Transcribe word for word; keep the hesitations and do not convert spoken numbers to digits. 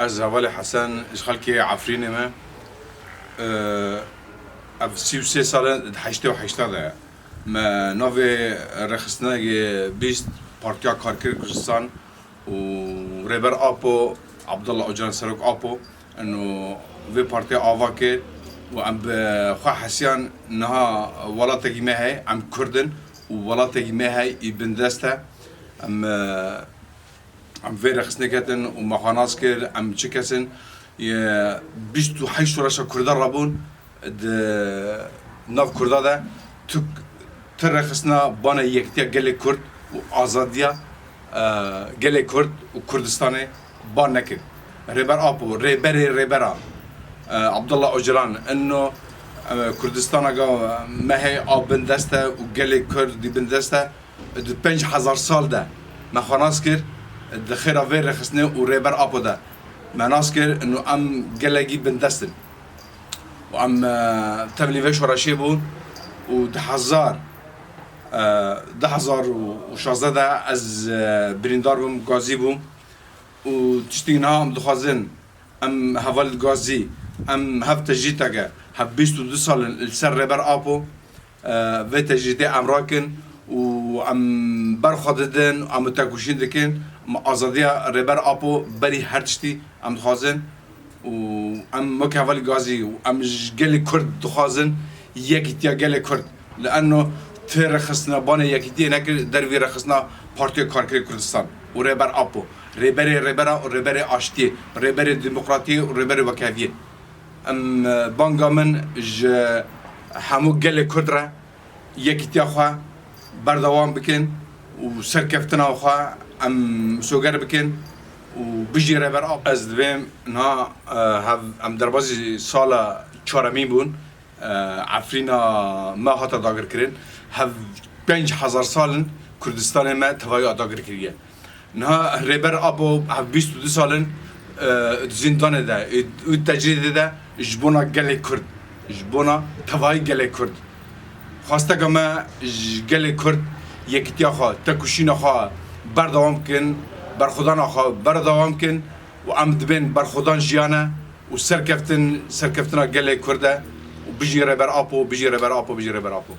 Ez Hevalê Hesen, ji xelkê Efrînê me. Ev sî û sê sal e, di heştê û heşta de ye. Me navê rêxistinekê bîst Partiya Karkerê Kurdistan û Rêber Apo, Abdullah Ocalan, Serok Apo, eno vê partiya ava kir û em bi xwe hesiyan niha welatekî me heye, em Kurd in û welatekî me heye, î bindest e. Em, e, Em vê rêxistinê ketin û me xwe nas kir, em çi kes in? Yê bîst û heşt şoreşa Kurda rabûn di nav Kurda de, tu, tu rêxistina bana yekîtiya gelê Kurd û azadiya, e, gelê Kurd û Kurdistanê ban nekir. Rêber Apo, rêberê rêbera, e, Abdullah Ocalan, ino, e, Kurdistana ga me hey a bindest e û gelê Kurd dî bindest e. Di pênc hezar sal de me xwe nas kir, di xêra vê rêxistinê û Rêber Apo de me nas kir, ino em gelekî bindest in. Û em, e, tevlî vê şoreşê bûn û di hezar, e, du hezar û şazdeh de ez, e, birîndar bûm, gazî bûm û tiştî niha em dixwazin, em heval gazî, em hev tecrîdeke, hev bîst û du sal in li ser Rêber Apo, e, vê tecrîdê em rakin û em ber xwe didin, em têkoşîn dikin, em azadiya Rêber Apo berî her tiştî em dixwazin û em wek hevalî gazî û em ji gelê Kurd dixwazin yekîtiya gelê Kurd. Li eno tê rêxistina banê yekîtiyê nekir, dervî rêxistina Partiya Karkerê Kurdistan û Rêber Apo, rêberê rêbera û rêberê aştiyê, rêberê demokratiyê û rêberê wekheviyê. Em, e, banga min ji hemû gelê Kurd re yekîtiya xwe berdewam bikin û serkeftina xwe em misoger bikin û bijî Rêber Apo. Ez dibêm niha, e, hev, em derbazî sala çaremîn bûn, e, Efrîna me hate dagirkirin. Hev pênc hezar sal in Kurdistanê me tevayî dagir kiriye. Niha Rêber Apo hev bîst û du sal in, e, di zîndanê de, e, û tecrîdê de ji bona gelê Kurd, ji bona tevayî gelê Kurd. Xwesteka me ji gelê Kurd yekîtiya xwe, têkoşîna xwe berdewam kin, berxwedana xwe berdewam kin û em dibên berxwedan jiyane û serkeftin, serkeftina gelê Kurd e û bijî Rêber Apo, bijî Rêber Apo, bijî Rêber Apo.